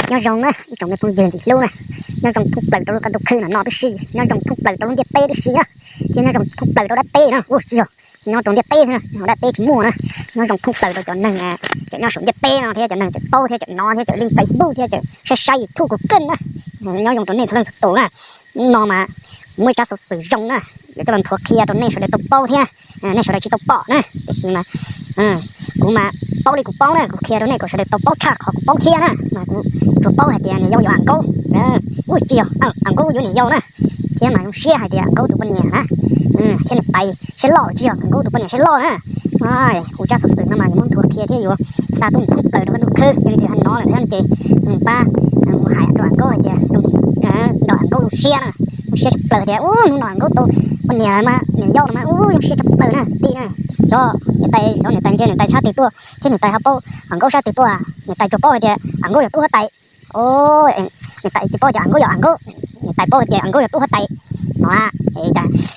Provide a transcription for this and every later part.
Nyob zoo na ib tsoom me phooj ywg ntxim hlub na, nyob zoo thoob plaws rau lub qab ntuj khwb no no tib si, nyob zoo thoob plaws rau lub ntiaj teb tib si na, thiab nyob zoo thoob plaws rau dab teb na, tsis yog nyob rau ntiaj teb xwb na, dab teb tsis muaj na. Nyob zoo thoob plaws rau cov neeg, cov nyob saum ntiaj teb no thiab cov neeg cov paub thiab cov hnov thiab cov leej Facebook thiab cov saib saib YouTube kuv keej na. Nyob zoo rau nej txhua leej txhua tus na. Hnub no mas muaj ib tsab xov xwm zoo na, yuav coj los nthuav qhia rau nej sawv daws tau paub thiab, nej sawv daws tsis tau pom na, tiam sis mas kuv mas paub li kuv paub na, kuv qhia rau nej kom sawv daws tau paub tshaj qhov kuv paub thiab na, mas kuv tsuas paub hais tias niam yau yuav Am Nkaub, tsis yog, Am Nkaub yuav niam yau na, thiab mas zoo siab hais tias Am Nkaub tus poj niam na, thiab niam tais siab loj, tsis yog, Am Nkaub tus poj niam siab loj na. Kuv tsab xov xwm no mas yuav muab nthuav qhia thiab yuav xa tuaj thoob plaws rau koj tus khwb, yog leej twg ho hnov lawm thiab ces pab mus hais rau Am Nkaub hais tias, nrog Am Nkaub zoo siab na, zoo siab tshaj plaws tias hnub no Am Nkaub tau poj niam mas, niam yau no mas zoo siab tshaj plaws na kwv tij na. Xyov niam tais, xyov niam tais ntsia niam tais sab twg tuaj thiab niam tais ho paub Am Nkaub sab twg tuaj, niam tais tsuas paub hais tias Am Nkaub yog tub huab tais. Niam tais tsis paub tias Am Nkaub yog Am Nkaub, niam tais paub tias Am Nkaub yog tub huab tais no.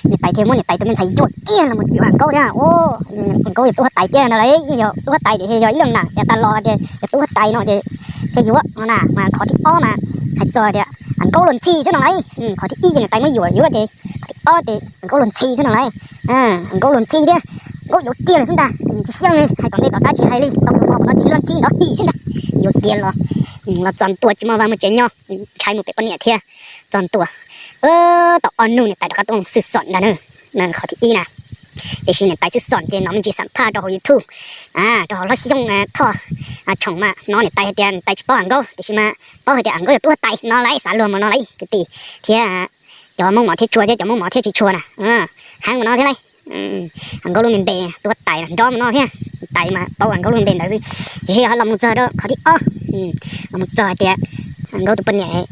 Niam tais thiaj muab niam tais tus me ntxhais yuam kiag los mus yuav Am Nkaub thiab. Am Nkaub yog tub huab tais tiag ntag lauj, yog tub huab tais tiam sis yog ib leej nam tias tas los tias yog tub huab tais no ces thiaj yuav no na. Mas qhov thib ob mas hais txog tias Am Nkaub luag ntxhi xwb no lauj. Qhov thib ib ces niam tais muab yuam yuav ces, qhov thib ob ces Am Nkaub luag ntxhi xwb no lauj. Am Nkaub luag ntxhi thiab, Am Nkaub yuav kiag lawm xwb ntag, tsis xyeej li, hais tom ntej tom qab tsis hais li, tau tus no mus no ces luag ntxhi ntawd xwb ntag. Yuav kiag los, los txog ntua tsis muaj vaj muaj tsev nyob, ntshai mus pem poj niam thiab. Txog ntua tau ob hnub niam tais rov qab tuaj xwb xom ntag na. Qhov thib ib na, tiam sis niam tais xwb xom ces no me ntsis xam phaj rau hauv YouTube, rau hauv Hlob Xyooj Thoj Tshoom mas no niam tais hais tias niam tais tsis paub Am Nkaub tiam sis mas paub hais tias Am Nkaub yog tub huab tais no lauj, xav luag mus no lauj kwv tij, thiab cov Hmoob Mos thiab tshua thiab cov Hmoob Mos thiab tsis tshua na, heev mus no thiab lauj. Am Nkaub lub me npe tub huab tais nrov mus no thiab, niam tais mas paub Am Nkaub lub me npe ntawd xwb. Tiam sis los mus txog rau qhov thib ob, los mus txog hais tias Am Nkaub tus poj niam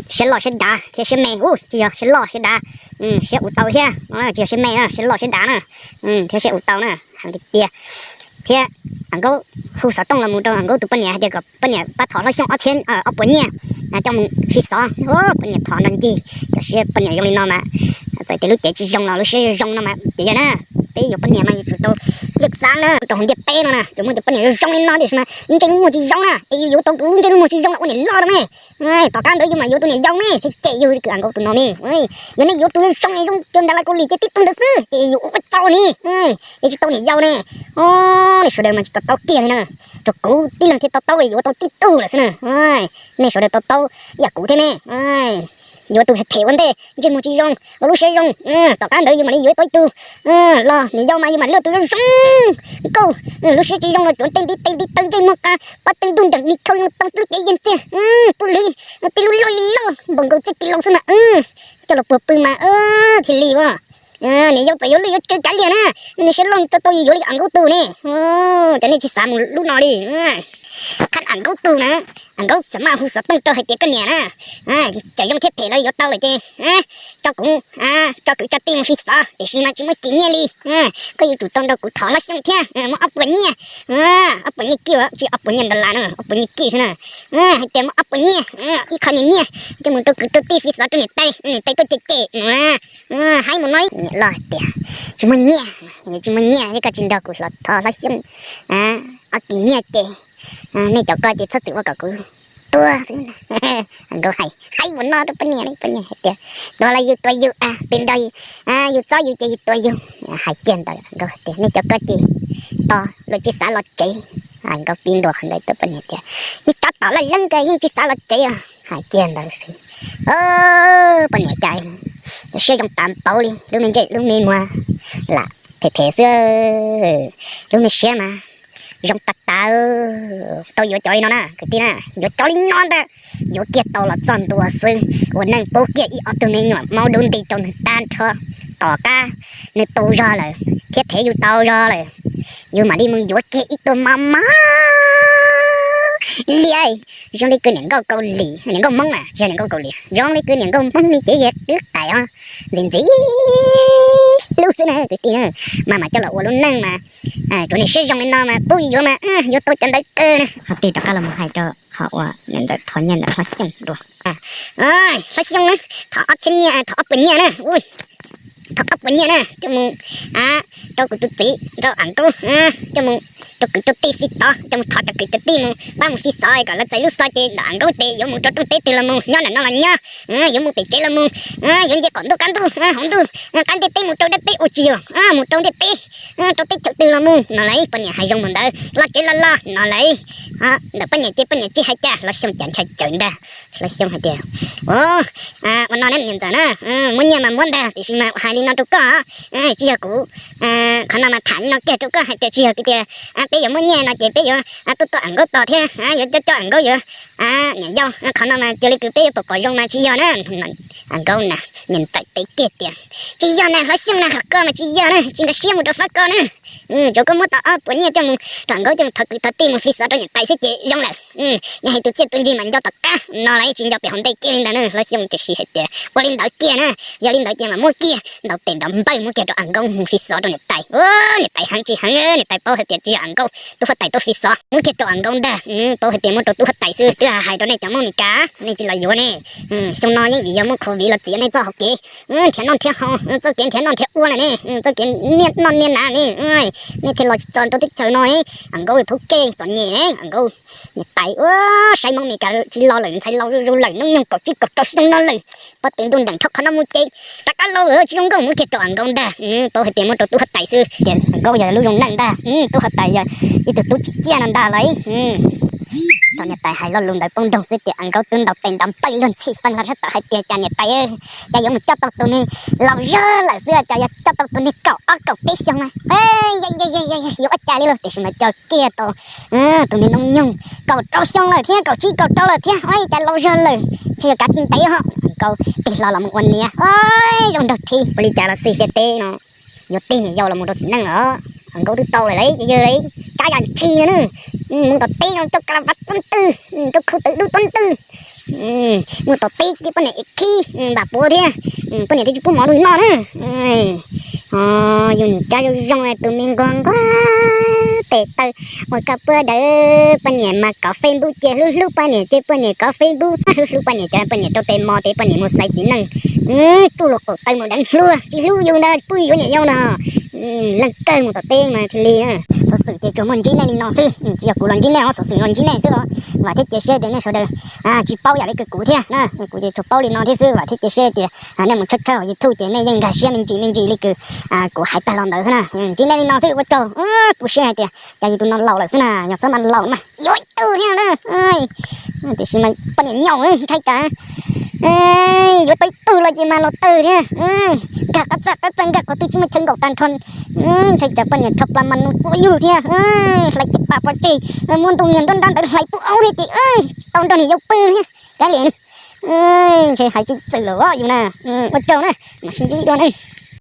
siab loj siab dav thiab siab me, tsis yog siab loj siab dav, siab ua tau thiab, tsis yog siab me na, siab loj siab dav na, thiab siab ua tau na, heev tiag tiag. Thiab Am Nkaub hu xov tooj los mus rau Am Nkaub tus poj niam hais tias kom poj niam pab thov Hlob Xyooj ob txhiab, ob puas nyiaj coj mus fi xov. Poj niam thov nrog ncig, tam sim poj niam zoo li no mas txawm tias lub cev tsis zoo los lub siab zoo no mas tias yog na, peb yuav poj niam mas yuav tsum tau liaj xav na, rau hauv ntiaj teb no na, cov muaj cov poj niam zoo zoo li no tiam sis mas ntsej lub muag tsis zoo na, es yus yuav tau tus ntsej lub muag tsis zoo los ua niam loj rau me. Tom qab ntawd yus mam yuav tus niam yau me, thiaj cem yus li Am Nkaub tus no me. Yog nej yuav tus zoo zoo cov nram laj Kaus Lim ces tib tug ntawd xwb ces yus ua tau ne, yuav tsis tau niam yau ne. Nej sawv daws mas tsis to taub kiag li na, tsuas kuv tib leeg thiaj to taub yuav tau tib tug lawm xwb na. Nej sawv daws to taub ib yam kuv thiab me. Yuav tus phem ua ntej, ntsej muag tsis zoo, ua lub siab zoo, tom qab ntawd yus mam li yuav tau ib tug los niam yau mas yus mam luaj tus zoo zoo nkauj, lub siab tsis zoo los cuav tej ntiv tes ntiv taw ntsej muag qa pob tw ntuj nreem ni khau loo too lub cev yeej txiag, pub lwv tej lub loj li loj npaum nkaus txij kis laus xwb mas coj los puag pw mas thiaj li as. Niam yau txawm yuav lwj yuav tsw kav liam na, nws siab loj tau tau yus yuav li Am Nkaub tus ne. Ces nej tsis xav mus lub no li. Qhov Am Nkaub tus na, Am Nkaub xam maj hu xov tooj rau hais tias koj niam na, txawm zoo thiab phem los yuav tau lawm ces tso kuv, tso kuv tsa tij mus fi xov tiam sis mas tsis muaj cim nyiaj li. Koj yuav tsum tau nrog kuv thov Hlob Xyooj thiab, muab ob puas nyiaj, ob puas nyiaj kij, tsis ob puas nyiaj dollar na, ob puas nyiaj kij xwb na. Hais tias muab ob puas nyiaj, ib qho nyiaj nyiaj coj mus rau kwv rau tij fi xov rau niam tais, niam tais tuaj cem cem, haib mus no. Niam loj hais tias tsis muaj nyiaj, tsis muaj nyiaj thiab koj tsis nrog kuv thov Hlob Xyooj ob kis nyiaj ces nej cov koj ces txhob txwm ua kom kuv tuag xwb. Nkauj hais, haib mus no rau poj niam, poj niam hais tias tuag los yus tuag yus, twb nrog yus txob yus ces yus tuag yus. Hais kiag ntawd nkauj hais tias nej cov koj ces tos luag tsis xav los tsev. Nkauj pib ntua qhov ntawd rau poj niam tias nej rov tom laj leeb kawg yeej tsis xav los tsev os. Hais kiag ntawd xwb, poj niam cas siab zoo tas npaum li, lub me ntsej lub me muag lam phem phem xwb, lub me siab mas zoo tas tas. Tau yuav cov li no na kwv tij na, yuav cov li no ntag, yuav kiag tau los txog ntua xwb ua neej pub kiag ib ob tug me nyuam maub dub nti rau nws tag nrho. Tom qab nws tu zog lawm thiab thev yus tau zog lawm, yus mam li mus yuav kiag ib tug mos mos liab zoo li kwv niam nkauj Kaus Lim, niam nkauj Hmoob na, tsis yog niam nkauj Kaus Lim, zoo li kwv niam nkauj Hmoob li ces yog twb qais os, ntxim ntxim lub xwb na kwv tij na. Mas mam coj los ua lub neej mas tsuav niam siab zoo li no mas pub yuav mas yuav tau cov ntawd kawg na. Ho tij rov qab los mus hais rau qhov uas niam ntxawm thov nyiaj ntawm Hlob Xyooj dua. Hlob Xyooj na, thov ob txhiab nyiaj, thov ob puas nyiaj na, thov ob puas nyiaj na coj mus rau kuv tus txiv rau Am Nkaub, coj mus rau kwv rau tij fi xov, coj mus thov cov kwv cov tij mus pab mus fi xov kom lawv txais lub xov ces ntawm Am Nkaub tes yuav mus rau rooj teb twg los mus, nyob ntawm no los nyob, yuav mus pem tsev los mus, yuav nce qaum ntuj qab ntuj, hauv ntuj, qab ntiaj teb mus rau dab teb ua tsis yog, mus rau ntiaj teb, rau teb chaws twg los mus no lauj. Poj niam hais zoo mus ntawd, los tsev los los no lauj. Ntawm poj niam ces poj niam tsis hais cas, Hlob Xyooj cas ntshai tsawv ntag. Hlob Xyooj hais tias, ua no ne niam ntxawm na, muab nyiaj mas muab ntag, tiam sis mas hais li no rau koj, tsis yog kuv, qhov no mas tham li no kiag rau koj hais tias tsis yog kuv tias peb yuav muab nyiaj no ces peb yuav tuaj tuaj Am Nkaub tos thiab yuav coj coj Am Nkaub yuav niam yau, qhov no mas cia li kwv peb yuav pom pom zoo mas tsis yog na. Am Nkaub na, niam ntxawm teb kiag tias, tsis yog na Hlob Xyooj na, hom koj mas tsis yog na, tsis nkag siab mus rau fab koj na. Tsuav koj muab tau ob puas nyiaj coj mus rau Am Nkaub coj mus thov kwv thov tij mus fi xov rau niam tais xwb ces zoo lawm. Nej hais tus txiaj tus ntsig mas nco tom qab no los tsis nco pem hauv ntej kiag li ntawd na. Hlob Xyooj tiam sis hais tias ua li ntawd kiag na, yog li ntawd ces mas muab kiag, ntaus tes nrov npawj muab kiag rau Am Nkaub mus fi xov rau niam tais. Niam tais heev tsis heev, niam tais paub hais tias tsis yog Am Nkaub, tub huab tais tuaj fi xov, muab kiag rau Am Nkaub ntag. Paub hais tias muab rau tub huab tais xwb, twb hais rau nej cov Hmoob Mes Kas, nej tsis los yuav ne. Xyoo no yeej vim yog muaj covid los txiav nej txoj hauv kev, nrhiav noj nrhiav haus, txoj kev nrhiav noj nrhiav ua lawm ne, txoj kev niaj noj niaj hnav ne, nej thiaj los tsis txog rau teb chaws no. Am Nkaub thaub kej txom nyem, Am Nkaub. Niam tais, ua, saib Hmoob Mes Kas tsis los lawm, ntxhais laus zoo lawm, hnub nyoog kaum tsib kaum rau xyoo no lawm, pob tw ntuj nreem dhau qhov no mus ces rov qab los lawm tsis zoo nkauj, muab kiag rau Am Nkaub ntag. Paub hais tias muab rau tub huab tais xwb, tias Am Nkaub yog lub zoo neej ntag, tub huab tais yog ib tug tub tsim txiaj no ntag lauj. Thaum niam tais hais lo lus ntawd poob nroog xwb ces Am Nkaub twb ntaus tes nrov npawj luag ntxhi feej hlo sab tawm hais tias cas niam tais, cas yuav mus coj tau tus me laus zog lawm xwb, cas yuav coj tau tus niag kaum ob kaum peb xyoo na, yuav ua cas li lauj, tiam sis mas coj kiag tau tus me noob nyoog kaum rau xyoo lawm thiab, kaum tsib kaum rau lawm thiab, cas laus zog lawm, ntshe yuav kav tsis ntev ho. Am Nkaub tig hlo los mus ua niam, zoo nraug thiab, ua li cas los xij tiag teb no, yuav tig niam yau los mus rau txiv neej los. Am Nkaub twb tau lawm lauj, yawg lauj, kab yam khi no na, mus tom teb no coj ka la vaj tuab ntwg, rau khau tawv dub tuab ntwg, mus tom teb ces poj niam ev khib npam puav thiab, poj niam thiaj tsis pub mov rau noj na. Yus niam cab zoo zoo tus me nquag nquag tes taw ua koj puab dawb, poj niam mas kov Facebook ces hlub hlub poj niam ces poj niam kov Facebook, hlub hlub poj niam ces poj niam rau tes mos ces poj niam mus xaiv txiv neej, tsuj luag qaum taw mus deev hluas tsis hlub yus ntag, pub yuav niam yau no. Leej kawg mus tom teb mas thiaj li. Xov xwm ces tsuas muaj ntsib nej li no xwb, tsis yog kuv los ntsib nej os, xov xwm los ntsib nej xwb os. Vam thiab cia siab tias nej sawv daws tsis paub yam li kuv thiab na, kuv ces tsuas paub li no thiab xwb. Vam thiab cia siab tias nej mus tshawb tshawb hauv YouTube ces nej yeej nkag siab me ntsis me ntsis li kuv hais tag los ntawd xwb na. Ntsib nej li no xwb ua tsaug, tu siab hais tias cas yus tus no laus lawm xwb na, yog txhob mas laus mas yuav ib tug thiab na. Tiam sis mas poj niam nyaum ntshai tsam yuav tau ib tug los ces mas los tawg thiab, nkag qab txaj qab txaj nkag qhov twg tsis muaj chaw nkaum tag nrho, ntshai tsam poj niam rho plas mas nws tua yus thiab. Hlais caj pas pov tseg, muab ntoo niag nruab nrab ntawd hlais pub aub thiab ces tsis tau nrog niam yau pw thiab, kav liam. Ntshe hais tsis txwm lawm os yus na. Ua tsaug na, mam sib ntsib dua na.